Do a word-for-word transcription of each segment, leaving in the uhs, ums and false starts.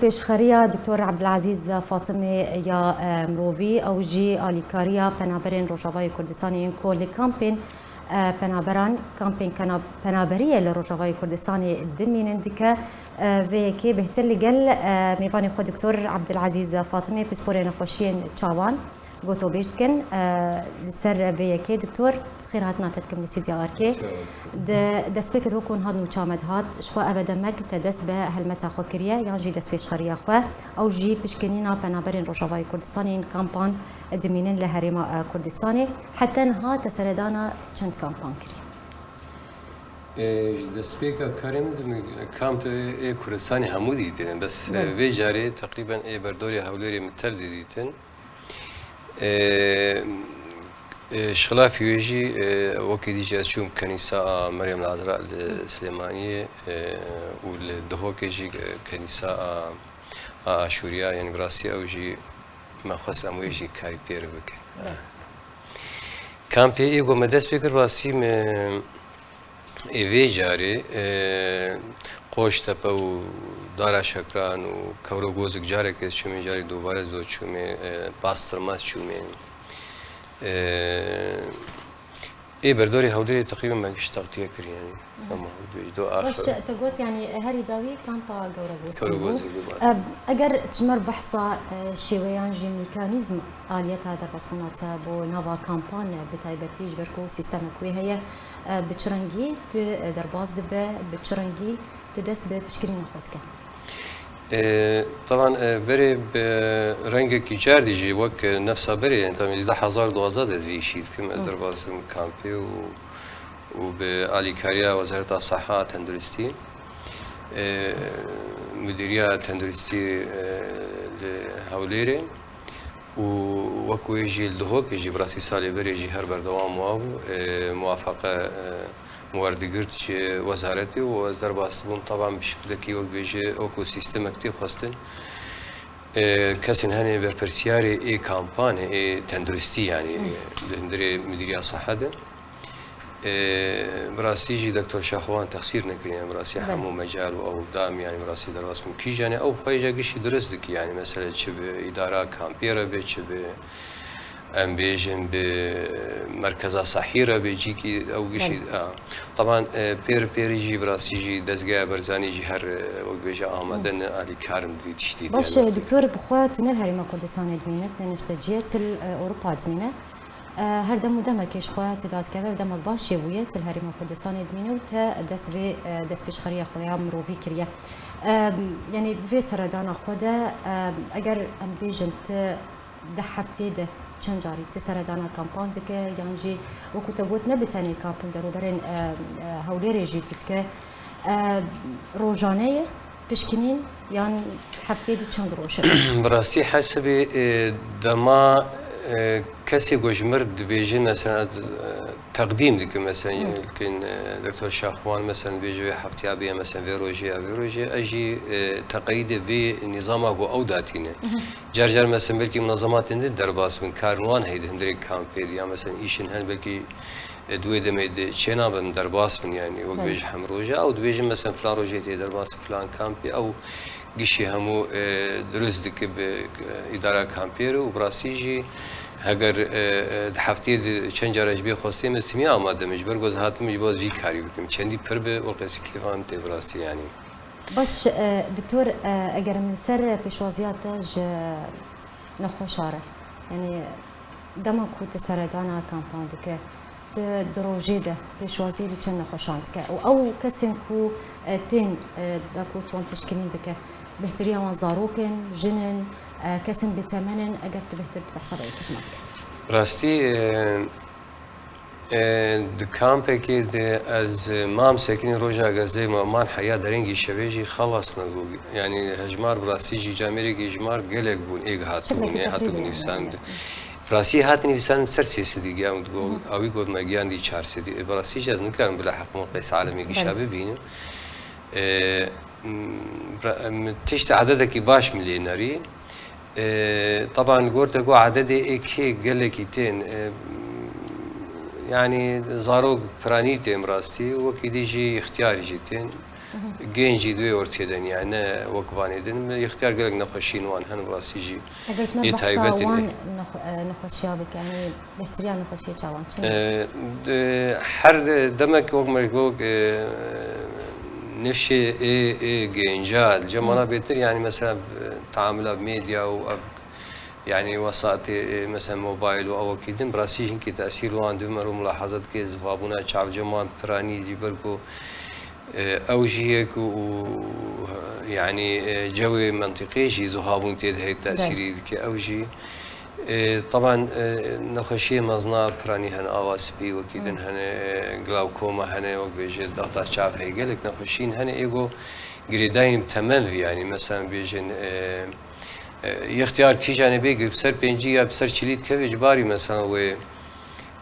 Pêşxeriya Doktor Ebdilezîz Fatimê ya, e, mirovî, ew jî alîkariya penaberên Rojavayê Kurdistanê yên ku li kampên, e, penaberan, kampên kena-, penaberiyê li Rojavayê Kurdistanê dimînin dike. E, vê yekê bêhtir li gel, e, mêvanê xwe Doktor Ebdilezîz Fatimê pisporê nexweşiyên çavan gotobêj dikin. E, li ser vê yekê Doktor, xêr hatina te dikim li stûdyoya Arkê. Sağ ol. Di destpêkê de wekû niha nûça me dihat, ji xwe ev e demek te dest bi helmeta xwe kiriye, yan jî destpêşxeriya xwe? Ew jî pişkinîna penaberên Rojavayê Kurdistanê yên kampan dimînin li herêma, e, Kurdistanê. Heta niha te seredana çend kampan kiriye? E, ji destpêka karê min de min kampê ê Kurdistanê hemû dîtine. Bes, e, Belê. vê carê teqrîben ê berdorê Hewlêrê min tev didîtin. E, e, ji xilafî wê jî, e, wekî dî jî ez çûm kenîsa a Meryem Azra li Silêmaniyê, e, û li Duhokê jî, e, kenîsa a, a Aşûriya, yanî bi rastî ew jî me xwest em wê jî karî pê re bikin. Belê. Kampê ê ku me dest pê kir, rastî me ê vê carê, e, Qoştepe û Dara Şekran û Kewrogozik carek ez çûmê, carê dubare zor çûmê, e, Bastirmaz çûmê. E, ê berdorê Hewlêrê teqrîben me giş textiye kir, yanî. Mhm. Ama do Baş, axir. Te got, yanî, herî dawî kampa Kewrogozkê bû. Kewrogozkê bû, E, eger ji me re behsa, e, şêweyan jî mekanîzm aliyeta derbasbûna te bo nava kampan, e, bi taybetî ji ber ku sîstemek wê heye, e, bi çi rengî tu, e, derbas dibe, bi çi rengî tu dest bi piştgirîna xwe dike? E, teban, e, berê bi rengekî cerdî jî wek, e, nefsa berê, yani, teban, li du hezar duwazdeh de ez vî îşî dikim, ez Hı. derbas dikim kampê û, û bi alîkariya Wezareta Seha Tenduristî, e, Mudîriya Tenduristî, e, li Hewlêrê û wek wê jî li Duhokê jî bi rastî salê berê jî her berdewam wa bû. E, muwafeqe, e, min werdigirt ji wezaretê û ez derbas dibûm. Teban bi şiklekî wek dibêje, wekû sîstemek tê xwestin. E, kesên hene berpirsiyarê ê kampanê, ê tenduristî, yanî, Hı. li hundirê Mudîriya Seha de. E, bi rastî jî Doktor Şaxwan texsîr nekiriye, bi rastî Belê. hemû mecal û ew dam, yanî, bi rastî derbas bûn. Kîjan e, ew xwe jî gişî dirust dikî, yanî, mesele çi bi îdara kampê re be, çi bi, em bêjin, bi merkeza sehî re be, cîkî ew gişî, Belê. a, teban, e, pêr pêrî jî bi rastî jî dezgeha berzanî jî her, e, wek bêje amade Hı. ne, alîkar in vî tiştî de, Baş, yanî. e, doktor, bi xwe tu ne li Herêma Kurdistanê dimîne, tu ne nişte cihê, tu li, e, Ewropa dimîne. E, her dem û demekê ji xwe tu dadikeve, ev demek baş çêbûye, tu li Herêma Kurdistanê dimîne û te dest vê, e, destpêşxeriya xwe ya mirovî kiriye. E, yanî di vê seredana xwe de, e, eger em bêjin tu di heftê de çend carî tu seredana kampan dike, yan jî wekû te got ne bi tenê kamp in, derûberên, e, e, Hewlêrê jî tu dike, e, rojane ye? Pişkinîn yan hefteyê di çend roj e? Bi rastî hesibê, e, dema, e, kesê ku ji mir dibêje, mesela, ez, e, teqdîm dikim, mesela, Hı. li kin, e, Doktor Şaxwan, mesela, dibêje vê hefteya bê, mesela, vê rojê ya vê rojê, ez jî, e, teqeyîdê vê nîzama ku ew datîne. Hı hı. Car car, mesela, belkî munazematên din derbas bin, karên wan heye di hundirê kampê de, ya, mesela, îşên hen belkî e, di wê demê de çênabe min derbas bin, yanî wek Belê. bêje hem roje, ew dibêjin, mesela, filan rojê tê derbas filan kampê, ew gişî hemû, e, dirust dike bi, e, îdara kampê re û bi rastî jî heger, e, e, di hefteyê de çend cara ji bê xwestê me, timî amade me, ji ber ku ez hatim ji bo ez vî karî bikim. Çendî pir be, welqesî kêfa min tê bi rastî, yanî. Baş, e, doktor, e, eger min li ser pêşwaziya te ji nexweşa re, yanî dema ku tu seredana kampan dike, tu di rojê de pêşwaziyê li çend nexweşan dike û ew kesên ku, e, tên, e, da ku tu wan pişkinîn bike, bêhtiriya wan zarok in, jin in, e, kesên bêtemen in, eger tu bêhtir tu behsa vê yekê ji me bike. Rastî, e, E, di kampekê de ez, e, mam sekinî, roja ez dê ma-, man heya derengî şevê jî xelas nebû. Yanî hejmar bi rastî jî camêrekî hejmar gelek bûn, ê hatibûn, Şevekî ê hatibûn tefrî nivîsandin. Bi rastî hatin nivîsandin ser sê sedî, giyan got, Hı. awî got me giyandî çar sedî. E, bi rastî jî ez nikarim bila heqûn qeys alemê gişa Belê. bibînim. E, m, ra-, m, tiştê ededekî baş min lê nerî. E, teban li gor te ku ededê ê kê gelekî tên, e, yanî zarok piranî tên rastî, wekî dî jî îxtiyarî jî tên. Gêncî di wê ortiyê de niye, ne wek vanê din. Ixtiyar gelek nexweşiyên wan hene, bi rastî jî. Eger tu me behsa wan nexweşiya bike, yanî bêhtiriya nexweşiyê çawan çi ne? Her demek wek me got, nifşê ê ê gênca li cem wana bêtir, yanî mesela teamula bi medya û ev, yanî wesatê, e, mesela mobayl û ewekî din, bi rastî jî hinkî tesîr wan dibe, mero milahaza dike, zixwabûna çav cem wan piranî jî ber ku, e, ew jî yek û, yanî, e, cewê mentiqê jî zixwabûn tê de heye tesîrî dike. Ew jî, e, teban, e, nexweşiyê mezna piranî hene, ava spî wekî din hene, e, glawkoma hene, wek bêje dexta çav heye, gelek nexweşiyên hene, ê ku girêdayîn bi temel vî, yanî mesela bêjin, e, Yextiyar kîjanê bê ku bi ser pêncî ya bi ser çilî dikeve, ji barî mesela wê,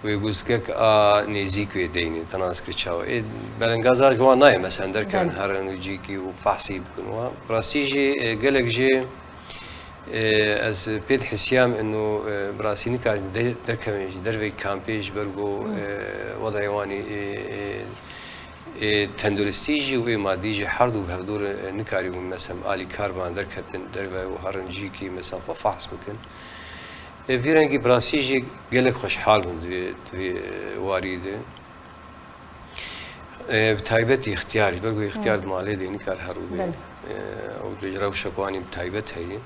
wê guzgek a nêzîk wê deynê, te nas kir çawa. Ê belengaza ji wan nayê, mesela derkevin herin û cîkî û fehsî bikin wa. Bi rastî jî, e, gelek jê, e, ez pê dihisiyam ino, e, bi rastî nikarin der-, derkevin ji derveyî kampê ji ber ku, e, wedayê wan ê, e, e, Ê tenduristî jî û ê madî jî her du bi hevdû re nikarîbûn, mesela alîkar ban derketin derve û herin cîkî mesela xwe fehs bikin. Ê vî rengî bi rastî jî gelek xweşhal bûn di vê, di vê warî de. Ê, bi taybet ixtiyar, ji ber ku ixtiyar di malê de nikar herû bê. Ê, ew dibêje rewşek wanî bi taybet heye.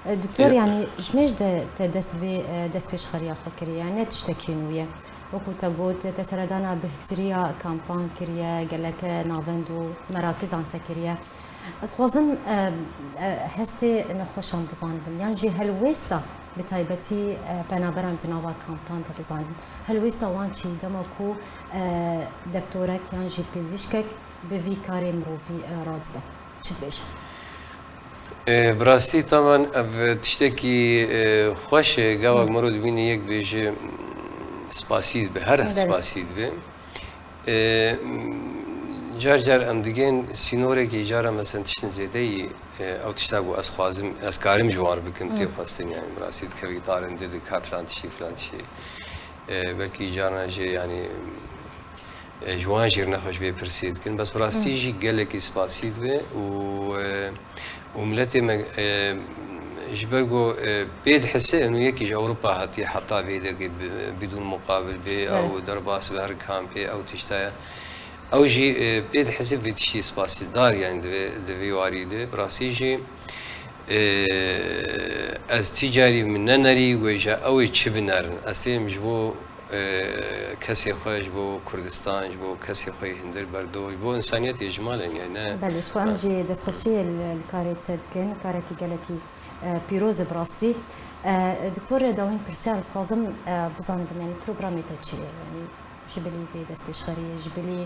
E, Doktor, yanî ji mêj de te dest bi vê, e, destpêşxeriya xwe kiriye, ne tiştekî nû ye. Wekû te got, te seredana bêhtiriya kampan kiriye, gelek navend û merakizan te kiriye. Ez dixwazim, e, e, hestê nexweşan bizanibim, yan jî helwêsta bi taybetî, e, penaberan di nava kampan de bizanibim. Helwêsta wan çi ye dema ku, e, dektorek yan jî pizîşkek bi vî karê mirovî, e, radibe? Çi dibêje? E, bi rastî taban ev tiştekî, e, xweş e. Gava mero dibîne yek bêje, mm, spasî dibe, her spasî dibe. E, mm, car car em digên sînorekî, cara mesela tiştin zêdeyî, e, ew tişta ku ez xwazim, ez karim ji wan bikim, tê xwestin, yani bi rastî dikevî tarindê dika filan tiştî, filan tiştî. E, belkî carna jê, yani, e, ji wan jî nexweş vê pirsê dikin. Bes bi rastî jî gelekî spasî dibe û, e, û miletê me, e, ji ber ku, e, pê dihise û yekî ji Ewropa hatiye heta vê dekê bi-, bidûn muqabil bê, ew derbas bi her kampê, ew tişta ye. Ew jî, e, pê dihise vê tiştî spasîdar, yani, di vê, di vê warî de. Bi rastî jî, Ê, ez tî carî min nenerî wêje ew ê çi binerin. Ez têm ji bo, ê, kesê xwe, ji bo Kurdistan, ji bo kesê xwe yê hindir berdor, ji bo însaniyetê ji malên ye ne. Belê, ji xwe em jî destxweşiyê li, li karê te dikin, karekî gelekî, e, pîroz e bi rastî. E, Doktor, dawîn pirsiyar dixwazim, e, bizanibim, yani programê te çi ye? Yani, Ji bilî vê destpêşxeriyê, ji bilî,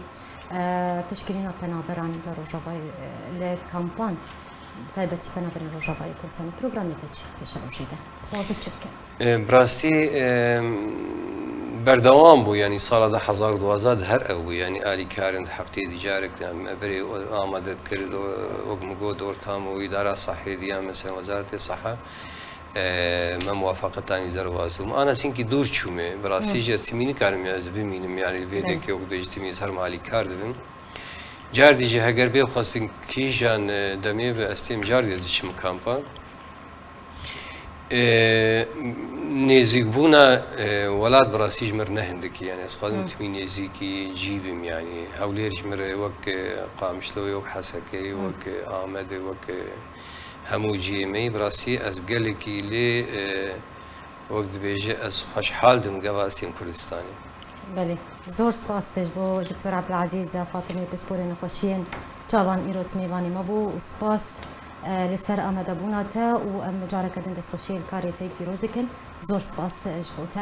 e, piştgirîna penaberan li Rojavayê, e, li kampan, bi taybetî penaberên Rojavayê Kurdistanê, programê te çi pêşerojê de? Dixwaze çi bike? E, bi rastî, e, berdewam bû, yanî sala du hezar û duwazdeh de her ev bû, yanî alîkarên di hefteyê dî carek, yanî me berê amade dikir, wek min got, ortam û îdara sehê diya, mesela Wezaretê Seha, e, me muwafaqetanî derbas dibûm. Ana çinkî dûr çûme, bi rastî jî ez timî nikarim ya ez bimînim, yanî li vê dekê wek dibêjî timî ez her malî kar dibim. Cardî jî heger bê xwestin kîjan, e, demê bi ez têm cardî ez diçim kampa. E, nêzîkbûna, e, welat bi rastî ji mir ne hindikî, yanî ez xwazim timî nêzîkî cî bim, yanî Hewlêr ji mir wek, e, Qamişlo, wek Hesekeyê, wek, e, Amedê, wek, e, Hemû cihê me yî, bi rastî ez gelekî lê, e, wek dibêje, ez xweşhal dim gava ez têm Kurdistanê. Belê. Zor spas ji bo Doktor Ebdulezîz Fatimê, pisporê nexweşiyên çavan îro di mêvanê me bû û spas, e, li ser amadebûna te û em careke din destxweşiyê li karê te yî pîroz dikin. Zor spas, e, ji bo te.